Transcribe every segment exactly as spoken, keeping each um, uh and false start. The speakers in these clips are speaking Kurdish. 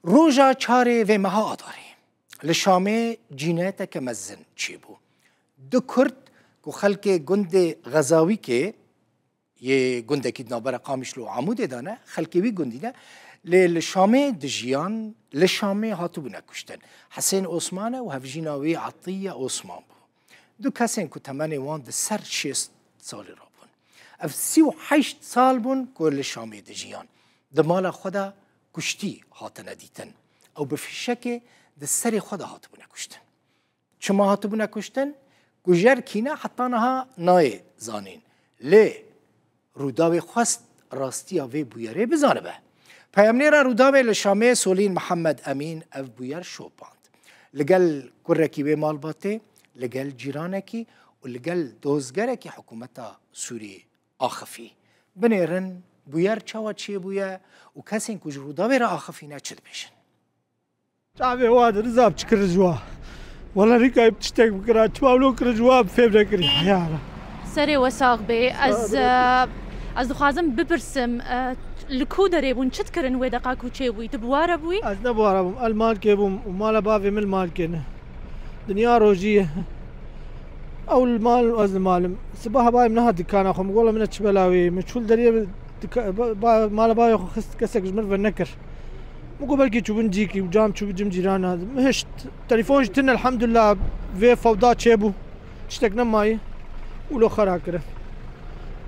Roja çarê vê meha Adarê li Şamê cînayeteke mezin çêbû. Du Kurd ku xelkê gundê Xezawîkê yê gundekî di navbera Qamişlo û Amûdê de ne, xelkê wî gundî ne, lê li Şamê dijiyan, li Şamê hatibûne kuştin. Hesên Osman e û hevjîna wî Etiye Osman bû. Du kesên ku temenê wan di ser şêst salî re bûn. Ev sî û heşt sal bûn ku li Şamê dijiyan. Di mala xwe de kuştî hatine dîtin. Ew bi fîşekê di serê xwe de hatibûne kuştin. Çima hatibûne kuştin? Kujer kî ne heta niha nayê zanîn. Lê Rûdawê xwest rastiya vê bûyerê bizanibe. Peyamnêra Rûdawê li Şamê Solîn Mihemed Emîn ev bûyer şopand. Li gel kurekî wê malbatê, li gel cîranekî û li gel dozgerekî hikûmeta Sûrî axifî. Binêrin bûyer çawa çêbûye û kesên ku ji Rûdawê re axifîne çi dibêjin? Çavê wa di riza bi çi kir ji wa? Wela nikayî bi tiştek bikira, çima wilo kir ji wa bi fêm nekirî heya re. Serê we sax bê. Ez, e, ez dixwazim bipirsim, e, li ku derê bûn, çi dikirin wê deqa ku çêbûyî? Tu bi wa re bûyî? Ez ne bi wa re bûm. Ez li malkê bûm û mala bavê min li malkê ne. Dinya rojî ye. Ew li mal û ez li mal im. Sibaha bayê min nehat dikana xwe. Min got, "Wela min e çi bela wê ye?" Min çû li deriyê dika-, ba-, ba-, mala bayê xwe xist, kesek ji min ve nekir. Min got, "Belkî çûbûn cîkî û cam çûbû cim cîrana." Min hişt. Telefon jî tune, elhamdulillah, vê fewda çêbû. Tiştek nemayî. Wilo xera kirin.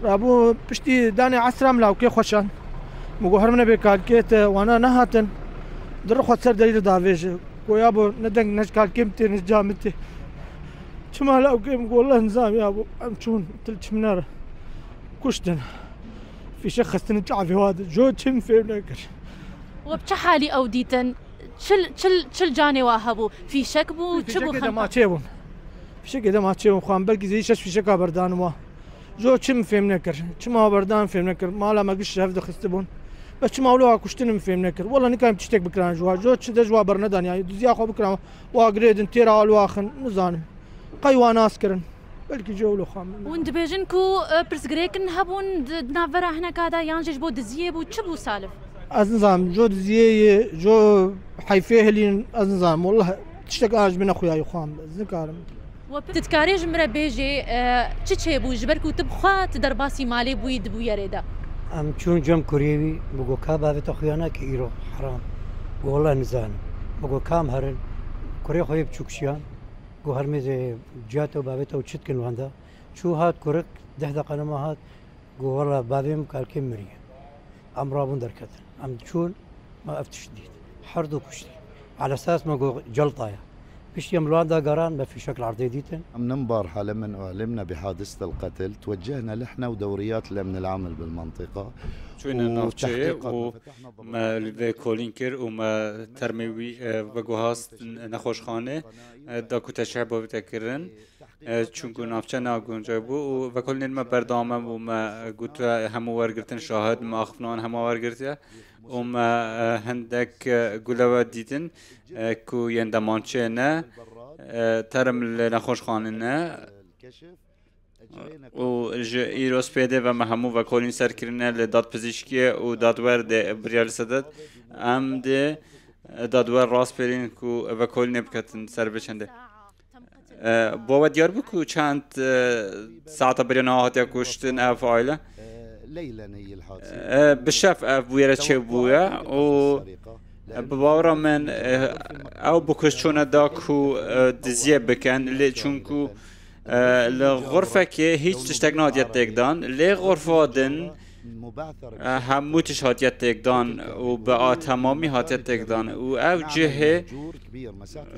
Rabû piştî danê esra min lawkê xwe şand. Min got, "Her min e bê kalkê te, wana nehatin." Di rixwe ser derî re davêje. Goya bo ne deng, ne ji kalkê min tê, ne ji ca min tê. Çima lawkê min got, "Wela nizam ya bo, em çûn, til çimne re. Kuştin." Fîşek xistin çavê wa de. Jo çi min fêm nekir. We bi çi halî ew dîtin? Çil, çil, çil canê wa hebû? Fîşek bû, çi bû? Fîşekê dema çê bûn. Fîşekê dema çê bûn, xwe em belkî zêdî şeş fîşeka berdan wa. Jo çi min fêm nekir. Çima berdan fêm nekir. Mala me giş ji hev dixistibûn. Bes çima wilo wa kuştin min fêm nekir. Wela nikayim tiştek bikiran ji wa. Jo çi de ji wa bernedan ya. Duziya xwe bikiran. Wa girêdin, têra wa li wa xin. Nizanim. Qey wa nas kirin. Belkî jo wilo xwe min. Hûn dibêjin ku, e, pirsgirêkin hebûn di, di navbera hineka de yan jî ji bo diziyê bû. Çi bû Salif? Ez nizanim. Jo diziyê ye, jo heyfê hilîn, ez nizanim. Wallah tiştek a ji min nexuya xwe min. Ez nikarim. We pi-, tu dikarî ji min re bêjê, e, çi çêbû, ji ber ku tu bi xwe tu derbasî malê bûyî di bûyerê de? Em çûn cem kurê wî, min got, "Ka bavê te xuya nake îro heram?" Got, "Wela nizanim." Min got, "Kam herin?" Kurê xwe yê biçûk şiyan. Got, "Hermê de ciya te û bavê te û çi dikin wenda?" Çû hat kurik, deh deqa nema hat. Got, "Wela bavê min kalkê miriye." Em rabûn derketin. Em çûn, me ev tişt dît. Her du kuştî. Ala esas me got celta ye. Piştî em li wan da geran, me fîşek li erdê dîtin. من بارحة لمن أعلمنا بحادثة القتل، توجهنا لحنا ودوريات الأمن العام بالمنطقة. Çûyne navçeyê û me li vê kolîn kir û me termê wî, e, veguhast nexweşxanê, e, da ku teşrih bavê te kirin. E, çunku navçe naguncay bû û vekolînên me berdewam e û me, e, got, e, hemû wergirtin, şahid, me axifnawan hema wergirtiye û me, e, hindek, e, gule we dîtin, e, ku yên demançê ne, e, term li nexweşxanê ne û ji îro spêdê ve me hemû vekolîn ser kirine li dadpizîşkiyê û dadwer dê biryar li sedet. Em dê, e, dadwer rast pêrîn ku vekolînê biketin ser vê çendê. E, bo we diyar bû ku çend, e, saeta beriya niha hatiye kuştin ev aile? E, bi şev ev bûyere çêbûye û, e, bi bawera min, e, ew bi kuş çûne da ku, e, diziyê bikin, lê çunku, e, li xurfekê hîç tiştek nehatiye têkdan, lê xurfa din, e, hemû tişt hatiye têkdan û bi a temamî hatiye têkdan û ev cihê,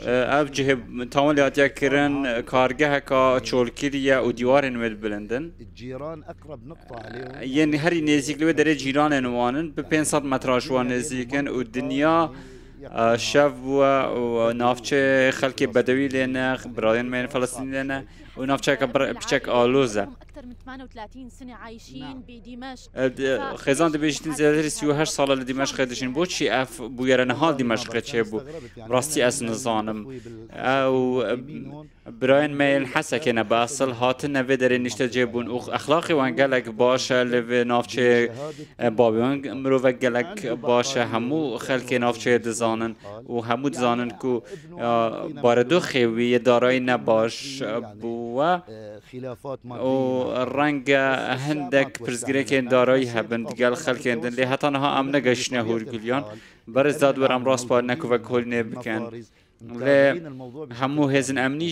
e, ev cihê tamamê hatiye kirin, kargeheka çolkirî ye û dîwarên wê bilind in. Yên herî nêzîk li wê derê cîranên wan in, bi pênc sed metra ji wan nêzîk in û dinya, e, şev bûye û navçeyê xelkê bedewî lê ne, birayên me yên Felestînî lê ne. û navçeyeke bir piçek aloz e. Xêzan dibêjîtin zêdetirî sî û heşt sala li Dîmeşqê dijîn. Boçî ev bûyere niha li Dîmeşqê çêbû? Rastî ez nizanim. Ew birayên me yên Hesekê ne, bi esil hatine vê derê niştecê bûn û exlaqê wan gelek baş e, li vê navçeyê, e, bavê wan mirovek gelek baş e, hemû xelkê navçeyê dizanin û hemû dizanin ku, e, baredoxê wî yê darayî ne baş bûye û renge hindek pirsgirêkên darayî hebin digel xelkên din, lê heta niha em negehiştine hûrgiliyan. Berêz Dadwer, em rast parîne ku vekolînê bikin. Lê hemû hêzên emnî